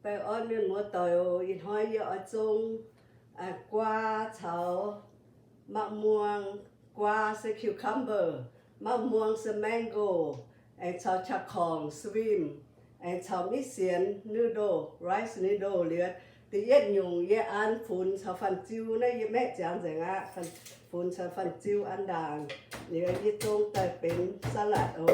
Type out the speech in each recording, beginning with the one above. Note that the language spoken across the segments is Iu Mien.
Baengh orn mienh muoz doic oc. Ih hnoi yie oix zong guaa caux ma'muang. Guaa se cucumber, ma'muang se mango, aengx caux qaqv-korngc shrimp, aengx caux miv sienx noodle, rice noodle liuz. Da'yietv nyungc yie an funx caux fan-ziu naaiv, yie maeqv ziangx nzengc aqv. Funx caux fan-ziu an ndaangc liuz yie zong daaih benx salad oc.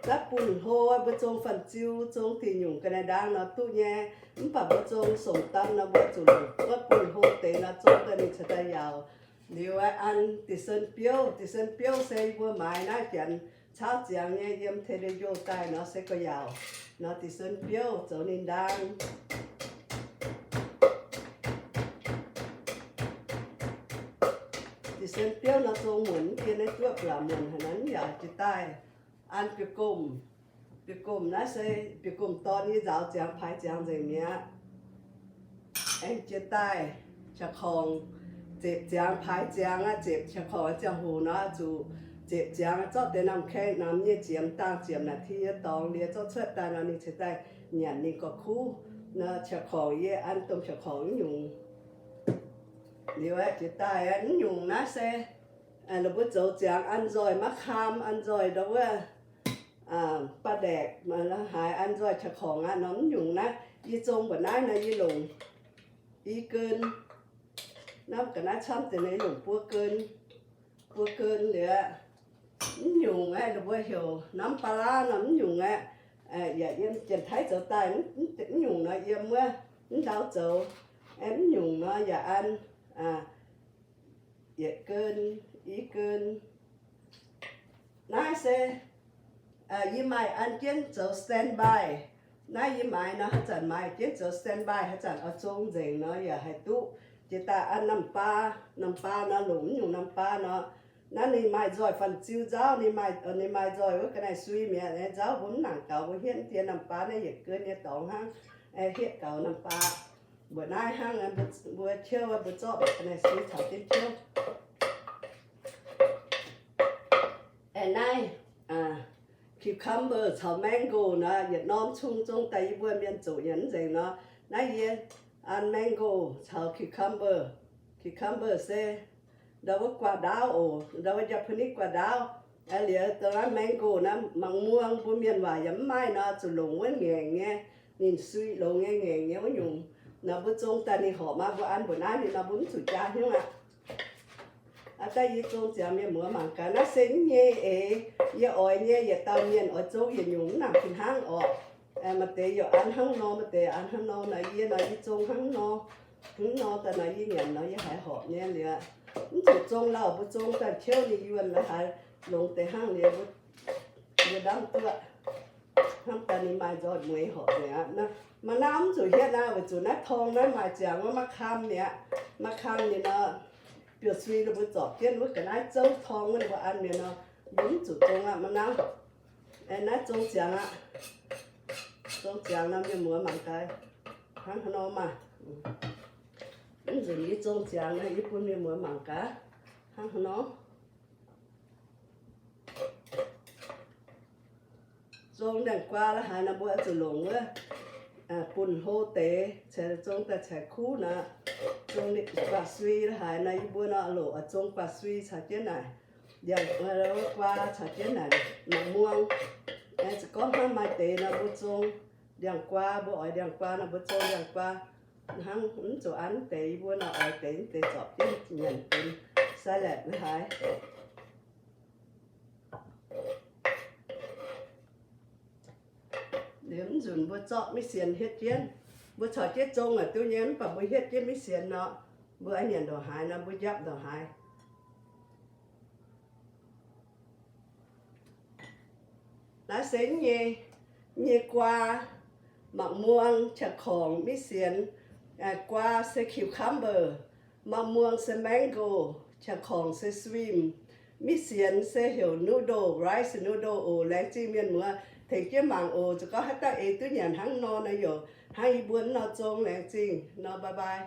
Naaiv bunh hlo mbuo zong fan-ziu, zong diuc nyungc ga'naaiv ndaang nor duqv nyei. Mv baac mbuo zong sou-dam nor mbuo zuqc longc wuov bunh hlo deix nor zong daaih ninh caux daaih yaauc. Liuz an da'sen biouv. Da'sen biouv se mbuo maaiz naaiv janx caauv ziangx nyei yiem Trader Joe daaih nor se gauh yaauc. Nor da'sen biouv zoux ninh ndaang. Da'sen biouv nor zong muonc mv dien naaiv duqv ba'laqc muonc haic nor mv yaauc jiex daaih. An biouv-gomh. Biouv-gomh naaiv se biouv-gomh dorn, yie nzaaux ziangx paaix ziangx nzengc mi'aqv. Aengx jiex daaih qaqv-korngc, zepc ziangx paaix ziangx aqv. Zepc qaqv-korngc ziangh hoc nor zuqc zepc ziangx, zorqv deix namh kaeng namx nyei ziemx, dangh ziemx naaic ti nyei dorngx liuz zorqv cuotv daaih nor ninh ceix daaih nyanc ninh gorqv-kuv. Nor qaqv-korngc yie an domh qaqv-korngc mv nyungc. Liuz jiex daaih mv nyungc naaiv se la'mbuo zoux ziangx an nzoih ma'kaam, an nzoih ndau wuov ba'ndaeqc haaix, an nzoih qaqv-korngc aqv. Nor mv nyungc naaiv yie zong mbuoqc naaiv nor yie longc i gen, naaiv ga'naaiv camv deix nor yie longc buo gen. Buo gen liuz mv nyungc aeqv, ninh mbuo heuc น้ำปลาร้า nor mv nyungc aeqv, yaac yiem Janx-Taiv zoux daaih mv nyungc nor yiem wuov mv ndau zoux. Aeqv, mv nyungc nor yaac an yietc gen, i gen. Naaiv se yie maaih an jienv zoux standby. Naaiv yie maaiz nor haaix zanc maaih jienv zoux standby, haaix zanc oix zong nzengc nor yaac haih duqv. Jiex daaih an น้ำปลา, น้ำปลา nor longc mv nyungc น้ำปลา nor. Naaiv ninh maaih nzoih fan-ziu nzauv, ninh maaih nzoih wuov ga'naaiv sui mi'aqv. Nzauv mbuo mv nangc gaux, mbuo hietv dien น้ำปลา naaiv yietc gen nyei dorngx hnangv, hietv gaux น้ำปลา. Mbuoqc naaiv hnangv, mbuo qiouv, mbuo zorqv ga'naaiv sui caux jienv qiouv. Aeqv, naaiv cucumber caux mango nor yietc norm cung zong daaih yie mbuo mienh zoqc nyanc mv nzengc nor. Naaiv yie an mango caux cucumber. Cucumber se ndau wuov guaax ndaauv oc, ndau wuov Japanese guaax ndaauv. Liuz dongh naaiv mango naaiv mangc muong, mbuo mienh waac yaac mv maaih nor, zuqc longc wuov ngaengc nyei, ninh sui longx nyei ngaengc nyei wuov nyungc. Nor mbuo zong daaih ninh horpc maah, mbuo an mbuoqc naaiv ninh nor mbuo mv zuqc jaa hnyouv aqv. Aa, daaih yie zong ziangx mienh muoz mangc gaax. Naaiv se mv nyei eix, yie oix nyei yietc dauh mienh oix zong yietc nyungc mv nangc fih hnangv orqc. Maaih deix yaac an hnangv nor, maaih deix an hnangv nor. Nor yie nor yie zong hnangv nor, hnangv nor daaih nor yie nyanc nor yie haiz horpc nyei liuz, mv zuqc zong lauh, mbuo zong daaih tiuv ninh yuonh la'haaix longx deix hnangv liuz, mbuo ndamv duqv hnamv daaih ninh maaih nzoih mueiz horpc nzengc aqv. Ma'nauv mv zuqc hietv aqv, weic zuqc naaiv torng naaiv maaih ziangx wuov ma'kaam mi'aqv. Ma'kaam ninh nor, biouv-sui ninh mbuo zorpc jienv wuov ga'naaiv zouv torng wuov ninh mbuo an mienh nor, mbuo mv zuqc zong aqv ma'nauv. Naaiv zong ziangx aqv. Zong ziangx nor mienh muoz mangc gaax hnangv haaix nor maah. Mv nzunc yie zong ziangx nor yie bun mienh muoz mangc gaax hnangv haaix nor. Zong ndiangx-guaa la'haaix nor mbuo oix zuqc longc wuov bunh hlo deix ceix zong daaih caux kuv nor. Zong guaax-sui la'haaix nor yie mbuo nor longc oix zong guaax-sui caux jienv naaic, ndiangx-guaa caux jienv naaic, mangc muong. Aengx za'gorngv hnangv maaih deix nor mbuo zong ndiangx-guaa, mbuo oix ndiangx-guaa nor mbuo zong ndiangx-guaa. Hnangv mv zuqc an deix, yie mbuo nor oix deix mv deix zorpc jienv nyanc benx salad la'haaix. Liuz mv nzunc mbuo zorqv mix sienx hietv jienv. Mbuo caux jienv zong aqc duqv nyei, mv baac mbuo hietv jienv mix sienx nor, mbuo nyanc ndongc haaix nor mbuo njapv ndongc haaix. Naaiv se nyei, nyei guaa, mangc muong, qaqv-korngc, mix sienx. Guaa se cucumber, mangc muong se mango, qaqv-korngc se shrimp, mix sienx se heuc noodle, rice noodle oc. Laengz zingh mienh muoz tengx jienv mangc oc. Za'gengh haaix dauh eix duqv nyanc hnangv nor nor yaac hnangv yie mbuo nor zong. Laengz zingh nor, bye bye.